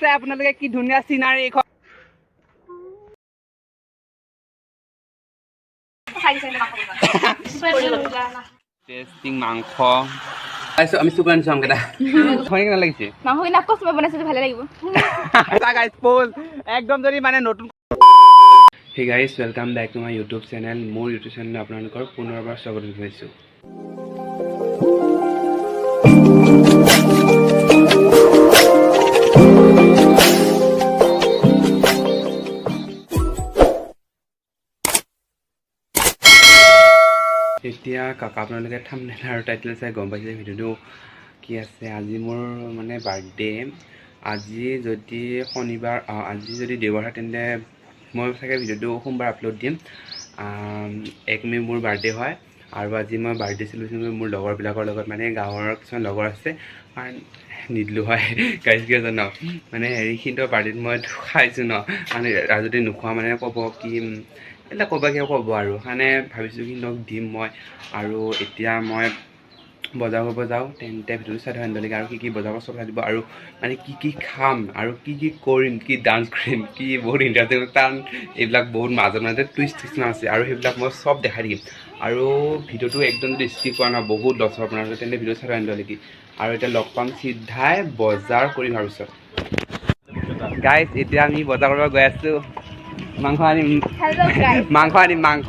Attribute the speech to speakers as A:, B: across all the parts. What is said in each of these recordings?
A: দেখিছে আপোনালোকে কি ধুনীয়া চিনাৰী এইখন। টেষ্টিং মাংস পাইছোঁ আমি, চুপ আনিছোঁ আমকেইটা ধুনীয়া কেনে লাগিছে।
B: মাংসখিনি আকৌ চুপে বনাইছে, ভালে লাগিব।
A: গাইজ, প'জ একদম যদি মানে নতুন। Hey guys, welcome back to my YouTube channel. মোৰ ইউটিউব চেনেলত আপোনালোকৰ পুনৰবাৰ স্বাগত জনাইছোঁ। এতিয়া কাকা আপোনালোকে থাম্বনেইল আৰু টাইটেল চাই গম পাইছে ভিডিঅ'টো কি আছে। আজি মোৰ মানে বাৰ্থডে। আজি যদি শনিবাৰ, আজি যদি দেওবাৰ হয়, তেন্তে মই চাগে ভিডিঅ'টো সোমবাৰ আপলোড দিম। 1 মে' মোৰ বাৰ্থডে হয় আৰু আজি মই বাৰ্থডে চেলিব্ৰেশ্যন কৰিম মোৰ লগৰবিলাকৰ লগত, মানে গাঁৱৰ কিছুমান লগৰ আছে। কাৰণ নিদিলোঁ হয় গাইজ, কিয় জান, মানে হেৰি কিন্তু বাৰ্থডেত মই খাইছোঁ ন, মানে আৰু যদি নোখোৱা মানে ক'ব কি এইবিলাক ক'ব, কিয় ক'ব আৰু মানে ভাবিছোঁ কিন্তু দিম মই। আৰু এতিয়া মই বজাৰ কৰিব যাওঁ, তেন্তে ভিডিঅ'টো চাই থাকক এণ্ডলৈকে। আৰু কি কি বজাৰ চব চাই দিব আৰু মানে কি কি খাম আৰু কি কি কৰিম, কি ডান্স কৰিম, কি বহুত ইণ্টাৰেষ্টিং, কাৰণ এইবিলাক বহুত মাজত মাজে টুইষ্ট কিছুমান আছে আৰু সেইবিলাক মই চব দেখাই দিম। আৰু ভিডিঅ'টো একদম যদি স্কিপ কৰা নহয় বহুত লছ হ'ব আপোনালোকে, তেন্তে ভিডিঅ' চাই থাকক এণ্ডলৈকে। আৰু এতিয়া লগ পাম চিধাই বজাৰ কৰিম ভাবিছোঁ। গাইজ, এতিয়া আমি বজাৰ কৰিব গৈ আছোঁ। মাংস আনিম, মাংস আনিম, মাংস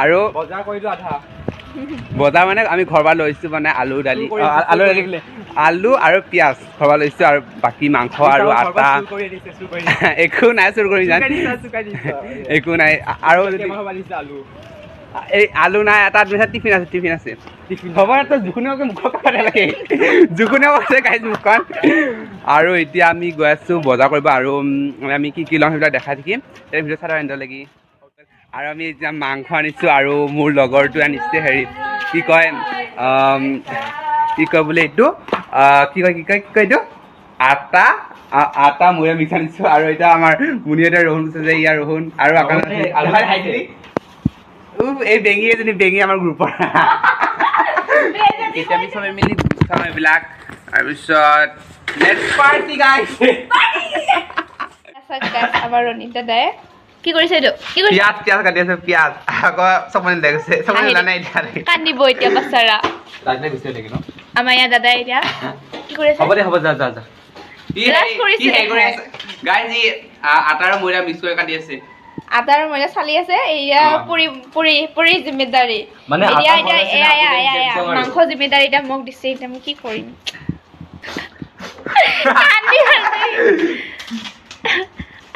A: আৰু
C: বজাৰ কৰিলোঁ আধা।
A: বজাৰ মানে আমি ঘৰৰ পৰা লৈছোঁ, মানে আলু দালি, আলু দালি বোলে, আলু আৰু পিঁয়াজ ঘৰৰ পৰা লৈছোঁ আৰু বাকী মাংস আৰু আটা একো নাই, চুৰ কৰি যাম একো নাই। আৰু এই আলু নাই, এটা টিফিন আছে, টিফিন আছে হ'ব। তই জোখুনীয়াকে মুখৰ কাষতে লাগে, জোখুনীয়া আছে গাইজ মুখখন। আৰু এতিয়া আমি গৈ আছোঁ বজাৰ কৰিব আৰু আমি কি কি ল'ম সেইবিলাক দেখাই থাকিম, তেতিয়া ভিডিঅ' চাই এণ্ড লাগি। আৰু আমি এতিয়া মাংস আনিছোঁ আৰু মোৰ লগৰটোৱে আনিছে হেৰি কি কয়, কি কয় বোলে এইটো, কি কয় কি কয় কি কয় এইটো, আটা, আটা ময়দা মিক্স আনিছোঁ। আৰু এতিয়া আমাৰ মুনিহঁতে ৰহুন আছে যে, ইয়াৰ ৰহুন আৰু এই বেঙী এজনী বেঙী আমাৰ গ্ৰুপৰ। এতিয়া আমি চবে মিলি খাম এইবিলাক, তাৰপিছত let's party guys.
B: আমাৰ ৰণীত দাদাই কি কৰিছে এইটো? কি কৰিছে?
A: পিঁয়াজ, পিঁয়াজ কাটি আছে, পিঁয়াজ। আকৌ চবনি লাগিছে, চবনি ওলা নাই এতিয়া।
B: কান্দিব এতিয়া বাচ্চাৰা। আমাৰ ইয়াত দাদাই এতিয়া কি কৰি আছে?
C: হ'ব দে, হ'ব, যা যা যা।
A: কি হেৰি কৰি আছে গাইজ? ই আটা আৰু ময়দা মিক্স কৰি কাটি আছে।
B: আটা আৰু ময়দা চালি আছে। এয়া পুৰি পুৰি পুৰি জিম্মেদাৰী
C: মানে
B: এতিয়া এতিয়া এয়া এয়া এয়া মাংস জিম্মেদাৰী এতিয়া মোক দিছে। এতিয়া মই কি কৰিম? কান্দি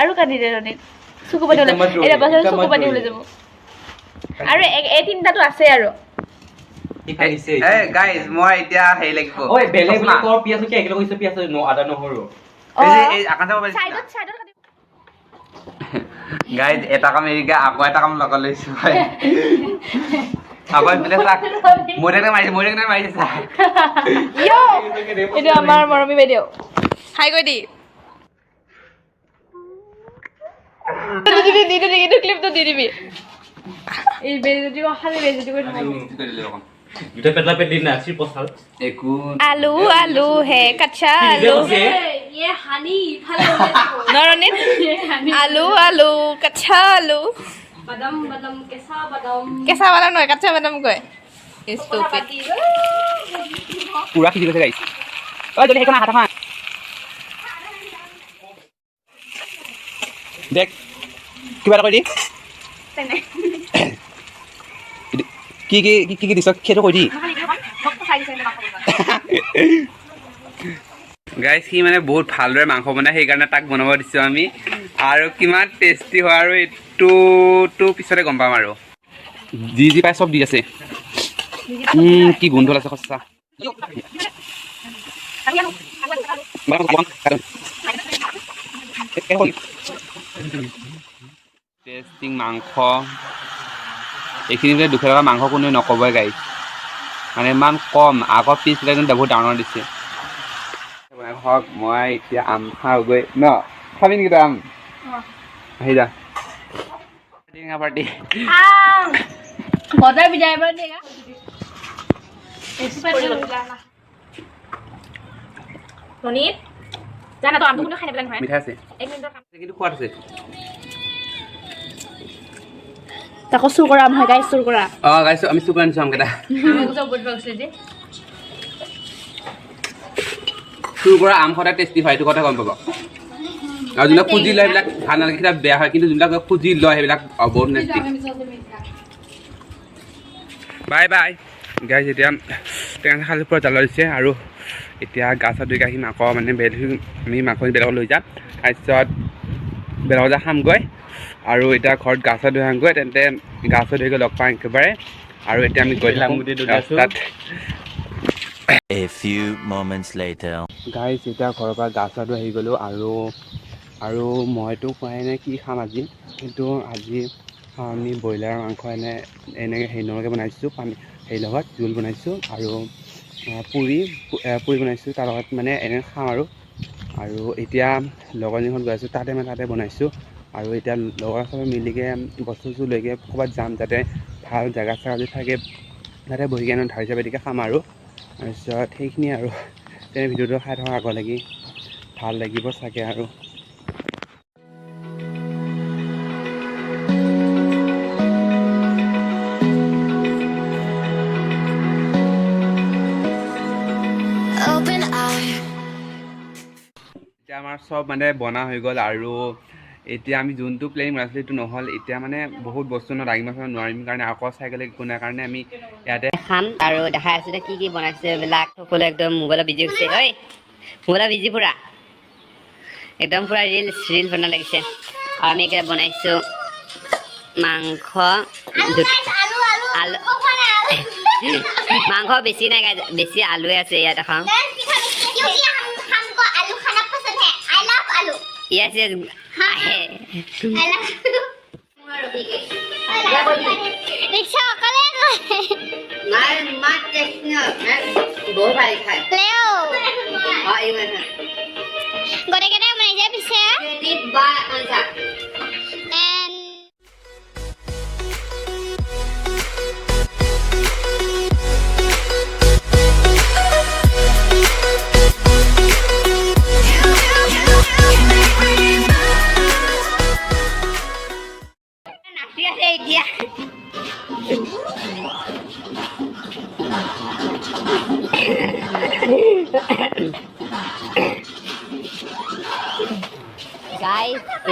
B: আৰু কান্দি দে ৰণীত, চকু পানী ওলাই, এতিয়া বাচ্চাৰ চকু পানী ওলাই যাব। আৰু এই তিনিটাটো আছে আৰু।
A: গাইজ, মই এতিয়া হেৰি লাগিব।
C: ঐ বেলেগ বেলেগ কৰ, পিঁয়াজ কি একেলগে কৈছে, পিঁয়াজ আদা নহৰু।
A: গাইজ, এটা কাম এৰিকে আকৌ এটা কাম লগত লৈছো। আকৌ এইফালে চাক, মইদাক মাৰিছে, মইদাক মাৰিছে।
B: এইটো আমাৰ মৰমী বাইদেউ, হাই কৈ দি ক্লিপটো দি দিবি। আলু আলু হে কাচ্চা আলু নৰণীত, আলু আলু কাচ্চা আলু, কেঁচা বাদাম নহয় কাচ্চা বাদাম কয়।
A: পুৰা সিজি গৈছে গাইজ। দেখ কিবা এটা কৈ দি, কি কি কি কি দিছ সেইটো কৈ দি। গাইজ, সি মানে বহুত ভালদৰে মাংস বনায়, সেইকাৰণে তাক বনাব দিছোঁ আমি। আৰু কিমান টেষ্টি হয় আৰু এইটোতো পিছতে গম পাম। আৰু যি যি পায় চব দি আছে। কি গোন্ধ ওলাইছে সঁচা। টেষ্টিং মাংস এইখিনি বোলে 200 টকা মাংস কোনেও নক'বই গাইজ, মানে ইমান কম। আগৰ পিচবিলাক কিন্তু বহুত ডাঙৰ দিছে। হওক, মই এতিয়া আম খাওঁগৈ ন। খাবি নেকি তই আম? আহি যা, পাৰ্টি।
B: জানা তো আমটো কোনো খাই নাপালে নহয়।
A: মিঠা আছে
B: এক মিনিটৰ কাম।
A: কিন্তু সোৱাদ আছে।
B: তাকো চুৰ কৰা আম হয় গাইছ, চুৰ কৰা।
A: অঁ গাইছ, আমি চুৰ কৰি আনিছোঁ আমকেইটা। চুৰ কৰা আম সদায় টেষ্টি হয়, এইটো কথা গম পাব। আৰু যোনবিলাক খুজি লয় সেইবিলাক ভাল নালাগে, সেইবিলাক বেয়া হয়। কিন্তু যোনবিলাক খুজি লয় সেইবিলাক বহুত টেষ্টি। বাই বাই গাইছ। এতিয়া টেঙা খালি পূৰা জ্বালা দিছে আৰু এতিয়া গা চা ধুই আহিম আকৌ, মানে বেলেগ আমি মাংস বেলেগত লৈ যাম, তাৰপিছত বেলেগত যাই খামগৈ। আৰু এতিয়া ঘৰত গা চা ধুই আহোঁগৈ, তেন্তে গা চা ধুই গৈ লগ পাওঁ একেবাৰে। আৰু এতিয়া আমি গৈ থাকোঁ ৰাস্তাত।
D: A few moments later.
A: Guys, এতিয়া ঘৰৰ পৰা গা চা ধুই আহি গ'লোঁ আৰু আৰু মইতো খোৱাই নাই কি খাম আজি, কিন্তু আজি আমি ব্ৰইলাৰ মাংস এনেকৈ হেৰি নলগে বনাইছোঁ, পানী হেৰি লগত জোল বনাইছোঁ আৰু পুৰি পুৰি বনাইছোঁ, তাৰ লগত মানে এনেকৈ খাওঁ আৰু। আৰু এতিয়া লগৰজনীৰ ঘৰত গৈ আছোঁ, তাতে মানে তাতে বনাইছোঁ। আৰু এতিয়া লগৰ চবে মিলিকে বস্তু চস্তু লৈকে ক'ৰবাত যাম, যাতে ভাল জেগা চেগা যদি থাকে তাতে বহি কেনে ঢাৰি চাপেটিকে খাম আৰু। তাৰপিছত সেইখিনিয়ে আৰু তেনে ভিডিঅ'টো খাই থকা আগৰ লাগি ভাল লাগিব চাগে। আৰু এতিয়া আমাৰ চব মানে বনা হৈ গ'ল আৰু এতিয়া আমি যোনটো প্লেনিং বনাইছিলোঁ সেইটো নহ'ল। এতিয়া মানে বহুত বস্তু ন দাঙিব নোৱাৰিম কাৰণে আকৌ চাইকেল একো নাই কাৰণে আমি ইয়াতে
E: খাম। আৰু দেখাই আছোঁ কি কি বনাইছে এইবিলাক, সকলো একদম মোবাইলত বিজি হৈছে। ঐ মোবাইলত বিজি পুৰা একদম পুৰা ৰিলচ ৰিল বনা লাগিছে। আৰু আমি এতিয়া বনাইছোঁ মাংস, আলু, মাংস বেছি নাই, বেছি আলুৱে আছে ইয়াত এখন। Yes, yes.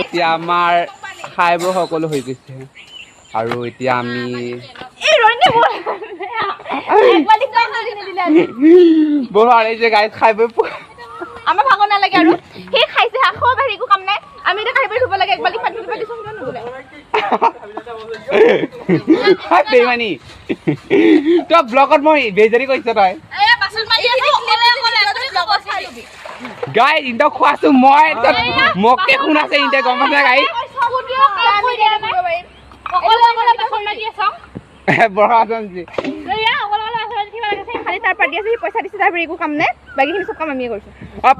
A: এতিয়া আমাৰ খাই বৈ সকলো হৈ গৈছে আৰু এতিয়া আমি খাই বৈ
B: আমাৰ ভাগৰ নালাগে আৰু সেই খাইছে একো কাম নাই, আমি এতিয়া খাই বৈ ধুব লাগে। একবালি পানী দিছো
A: বেইমানি তই ব্লকত মই বেজাৰি কৈছ তই গাই ইণ্টক খোৱাছো মই মোকে শুনাছে ইণ্টে গম পাইছা গাই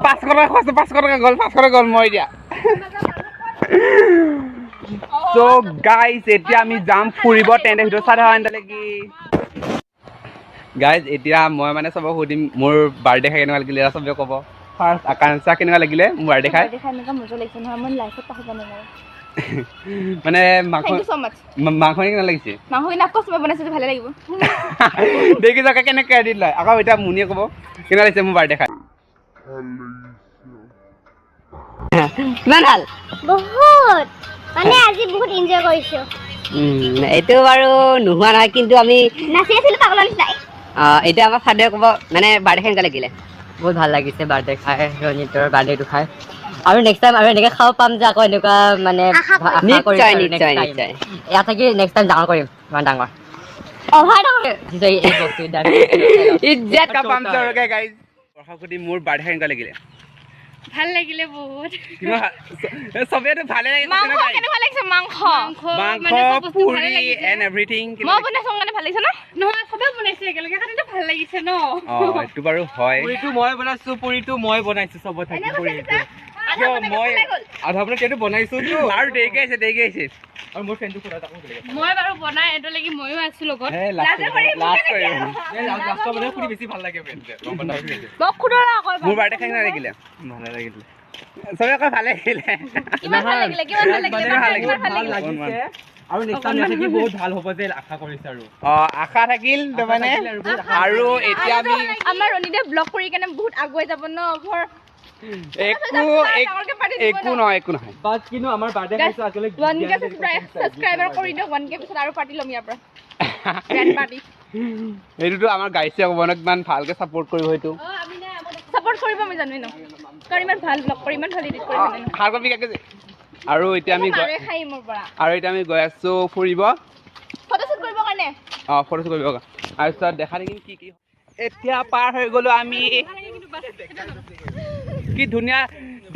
A: পাঁচশ টকা খোৱাছো, 500 টকা গ'ল, 500 টকা গ'ল মই এতিয়া। চ' গাইজ এতিয়া আমি যাম ফুৰিব, তেন্তে ভিডিঅ' চাই থাকা লাগি। গাইজ এতিয়া মই মানে চবক সুধিম মোৰ বাৰ্থডে খাই কেনেকুৱা লাগিলে, চবে ক'ব। ফাৰ্ষ্ট আকাংক্ষা কেনেকুৱা লাগিলে মোৰ বাৰ্থডে খাই? মানে মাংস মাংস কেনেকুৱা লাগিছে? দেখি যাওক কেনেকৈ ক্ৰেডিট লয়। আকৌ এতিয়া মুনিয়ে ক'ব কেনেকুৱা লাগিছে মোৰ বাৰ্থডে খাই।
E: কিমান ভাল?
F: বহুত, মানে আজি বহুত এনজয় কৰিছো।
E: এইটো বাৰু নোহোৱা নহয়, কিন্তু আমি
F: নাচি আছিলো পাগলৰ নিচিনা।
E: এতিয়া আমাৰ ফাদাৰে ক'ব মানে বাৰ্থডে খাই কেনেকুৱা লাগিলে?
G: বহুত ভাল লাগিছে বাৰ্থডে খাই, ৰণিতৰ বাৰ্থডেটো খাই। আৰু নেক্সট টাইম আৰু এনেকৈ খাব পাম যে আকৌ এনেকুৱা মানে
E: নিশ্চয় নিশ্চয় নিশ্চয়
G: ইয়াত থাকি নেক্সট টাইম ডাঙৰ কৰিম, ইমান ডাঙৰ
A: মোৰ বাৰ্থডে খাই কেনেকুৱা লাগিলে?
B: ভাল লাগিলে বহুত।
A: চবেতো ভালে লাগিছে।
B: মাংস কেনেকুৱা লাগিছে? মাংস
A: মাংস পুৰি এণ্ড এভৰিথিং
B: মই বনাইছো কাৰণে ভাল লাগিছে ন? নহয় চবে বনাইছে একেলগে কাৰণেতো ভাল লাগিছে ন?
A: অ এইটো বাৰু হয়।
C: পুৰিটো মই বনাইছো, পুৰিটো মই বনাইছো, চব থাকি পুৰিটো মই আধা বনাই কেটো বনাইছো তো
A: আৰু দেৰিকে আহিছে, দেৰিকে আহিছে।
C: আৰু মোৰ ফ্ৰেণ্ডটো কোনা তাকো বেলেগ।
B: মই বাৰু বনাই এটো লাগি ময়ো আছো লগত।
A: লাষ্ট কৰিম
C: লাষ্ট মানে পুৰি বেছি ভাল লাগে ফ্ৰেণ্ড।
B: মোক খুদৰা আকৌ
A: মোৰ বাৰ্থডে খাই কেনেকুৱা লাগিলে?
C: ভালে লাগিলে।
A: চবে কয় ভালে লাগিলে।
B: কিমান ভাল লাগিলে, কিমান ভাল লাগিলে,
A: ভাল লাগিলে,
B: কিমান ভাল লাগিলে?
C: লাগিছে আৰু নেক্সট টাইম ইয়াতে বহুত ভাল হ'ব যে আশা কৰিছো আৰু।
A: অ, আশা থাকিল তাৰমানে। আৰু এতিয়া আমি
B: আমাৰ ৰণীতে ব্লগ কৰি কেনে বহুত আগুৱাই যাব ন ভৰ।
A: একো একো নহয়, একো নহয়।
C: বাট কিন্তু আমাৰ বাৰ্থডে খাইছো আজিলৈ
B: 1K subscriber কৰি দিয়ক, 1K পিছত আৰু পাৰ্টি ল'ম ইয়াৰ পৰা, গ্ৰেণ্ড পাৰ্টি।
A: সেইটোতো আমাৰ গাইছে ক'ব ন, কিমান ভালকে ছাপোৰ্ট কৰিব সেইটো।
B: ছাপোৰ্ট কৰিব আমি জানোৱেই ন, কাৰণ ইমান ভাল ব্লগ কৰি, ইমান ভাল এডিট কৰি জানে ন।
A: ভাল কবি কাকে যে। আৰু এতিয়া আমি
B: মাৰে খাই মোৰ পৰা।
A: আৰু এতিয়া আমি গৈ আছো ফুৰিব,
B: ফটোশ্বুট কৰিবৰ কাৰণে।
A: অ, ফটোশ্বুট কৰিব। তাৰপিছত দেখা থাকিম কি কি। এতিয়া পাৰ হৈ গ'লো আমি, কি ধুনীয়া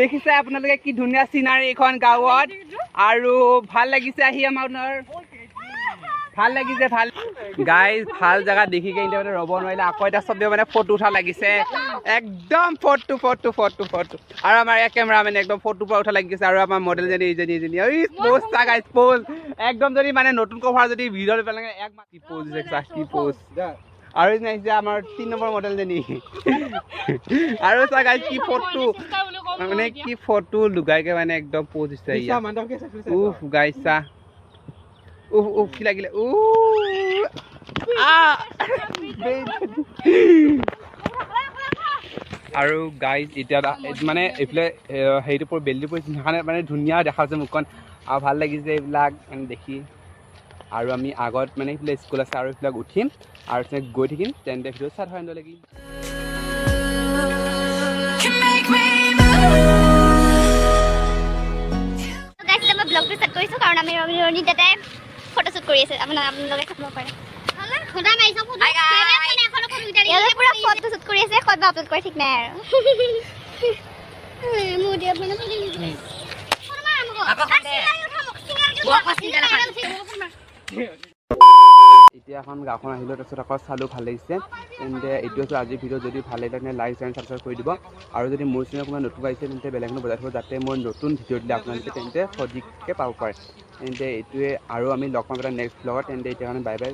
A: দেখিছে আপোনালোকে, কি ধুনীয়া চিনাৰী এইখন গাঁৱত। আৰু ভাল লাগিছে আহি আমাৰ, ভাল লাগিছে, ভাল গাইজ, ভাল জেগা দেখি কিনে মানে ৰ'ব নোৱাৰিলে। আকৌ এতিয়া চবে মানে ফটো উঠা লাগিছে একদম, ফটো ফটো ফটো ফটো। আৰু আমাৰ ইয়াৰ কেমেৰামেন একদম ফটো পৰা উঠা লাগিছে। আৰু আমাৰ মডেলজনী এইজনী এইজনী, এই প'জ চা গাইজ, প'জ একদম। যদি মানে নতুন কভাৰ যদি ভিডিঅ' পেলাই এক কি প'জ দিছে চা, কি প'জ। আৰু এইজনী আহিছে আমাৰ 3 নম্বৰ মডেলজনী। আৰু চা গাইজ, কি ফটো, মানে কি ফটো লুকাইকে মানে একদম প'জ দিছে। উফ গাইজ চা, উফ উফ কি লাগিলে। আৰু গাইজ এতিয়া মানে এইফালে হেৰিটো পৰি বেলিটো পৰিছে সেইকাৰণে মানে ধুনীয়া দেখা হৈছে মুখখন, আৰু ভাল লাগিছে এইবিলাক মানে দেখি। আৰু আমি আগত মানে এইফালে স্কুল আছে আৰু এইবিলাক উঠিম আৰু গৈ থাকিম, তেন্তে ভিডিঅ' চাই থকা লাগিল।
F: ব্লগটো ষ্টাৰ্ট কৰিছোঁ কাৰণ আমি ৰণীত দাদাই ফটোশ্বুট কৰি আছে, আপোনালোকে চাব পাৰে। পুৰা ফটোশ্বুট কৰি আছে, ক'ত বা আপলোড কৰে ঠিক নাই আৰু।
A: এতিয়া এখন গাঁওখন আহিলোঁ, তাৰপিছত আকৌ চালোঁ, ভাল লাগিছে। তেন্তে এইটো হৈছে আজিৰ ভিডিঅ', যদি ভাল লাগিলে তেন্তে লাইক শ্বেয়াৰ ছাবস্ক্ৰাইব কৰি দিব। আৰু যদি মোৰ চেনেল কোনোবা নতুন আহিছে তেন্তে বেলেগ এখনো বজাই থ'ব, যাতে মই নতুন ভিডিঅ' দিলে আপোনালোকে তেন্তে সঠিককৈ পাব পাৰে। তেন্তে এইটোৱে, আৰু আমি লগ পাম এটা নেক্সট ব্লগত। তেন্তে এতিয়া কাৰণে বাই বাই।